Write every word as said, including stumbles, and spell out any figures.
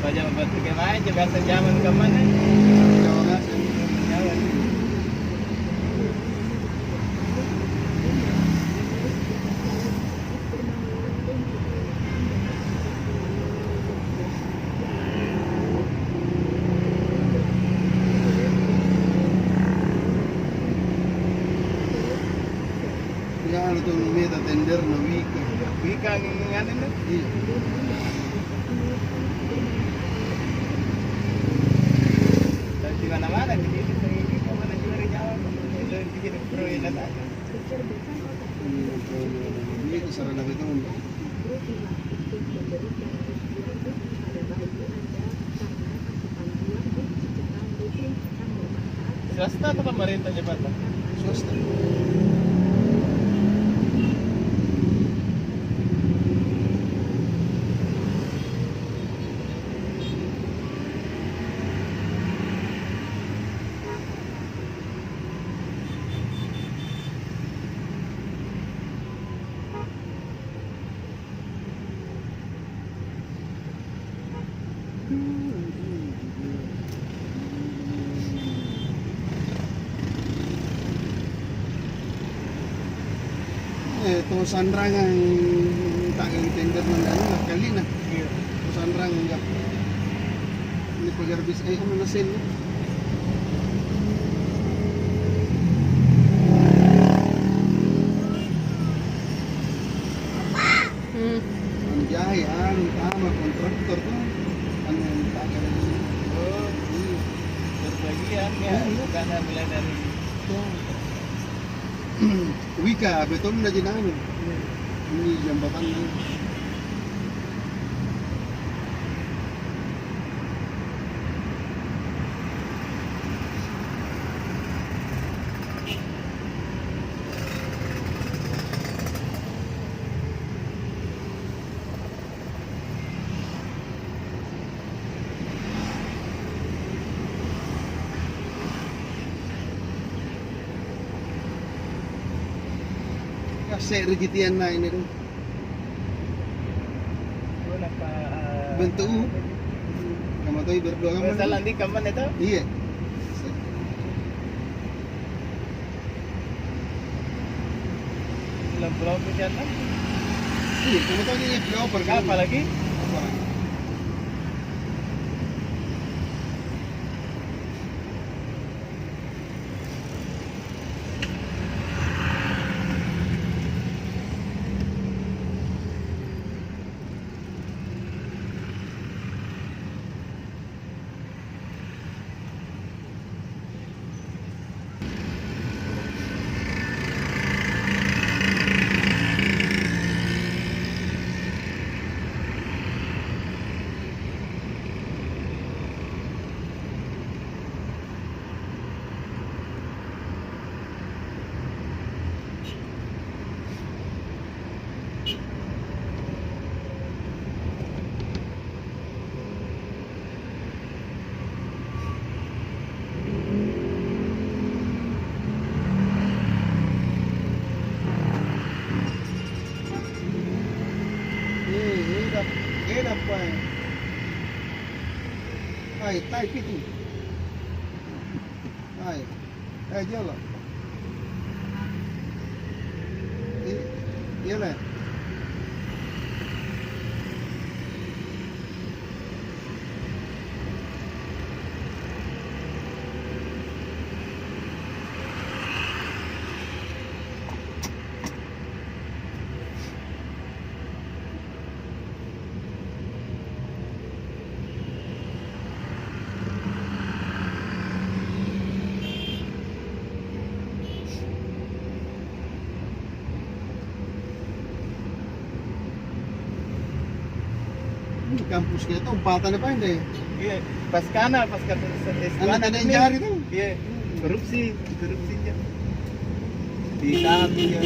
Paja battu kemae, je biasa jaman kammana? Jawa ngaseng. Jawa. Ya, anu tu meta tenderna Wika. Wika nganena? Iya. Tapi di mana-mana, di sini, di mana juga di Jawa. Itu yang bikin proyek datang. Ini itu sarana beton. Swasta atau pemerintah jabatan? Swasta. Eh, to sanrangang tagang tender nang anu, kallina. Iya. To sanrangang, ya. Ini pagar bis, eh, anu, nasen, ya. Hmm. Anjahe anu tama kontraktor tuh, anu tama. Oh, iya. Terbagian. Ya, karena mulai dari Wika, betonnaji naanu. Iya. Ini jambatanna. Se'reji tianna ini deh. Bentuk U. Kamu tahu berdua kamu. Salah di kamu itu? Iya. Pulau-pulau ke sana? Iya, kamu tahu ini pulau apa? Apa lagi? Apa? Eh, enak, enak, Pak. Hai, tai pitu. Hai. Eh, jolo. I-, iya, Le. Ini kampus kita tuh empatan apa ini? Iya, pas kana, pas kata S dua. Anak ada yang jari tuh. Iya, korupsi, korupsinya. Di kami ya.